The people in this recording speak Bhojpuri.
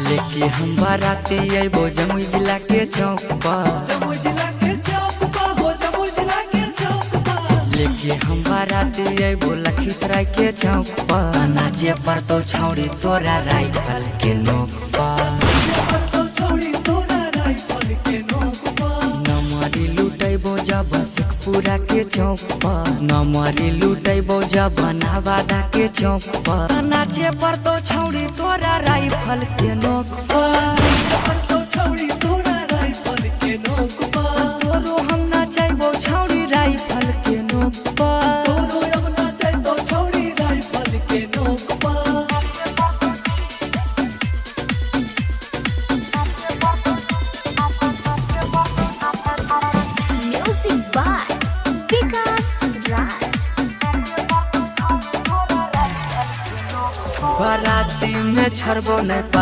लेके हम बाराती अइबो जमुई जिला के चौक पर। जमुई जिला के चौक पा हो, जमुई जिला के चौक पा। लेके हम बाराती अइबो लखीसराय के चौक पर। नाचे पर तो छौड़ी तोरा राइफल के नोक पर। नाचे पर तो छौड़ी तोरा राइफल के नोक पा। नमरी लुटैबो जब शेखपुरा के चौक पर। नमरी लुटैबो जब नवादा के चौक पर। नाचे पर तो छौड़ी तोरा राइफल के नोक पर। नाचे पर तो छौड़ी तोरा राइफल के नोक पा। तोरो हम नचैबो छौड़ी राइफल के नोक पर। तोरो अब नाचे तो छौड़ी राइफल के नोक पा। Music by Vikas Raj. बाराती में छोड़बो नहीं।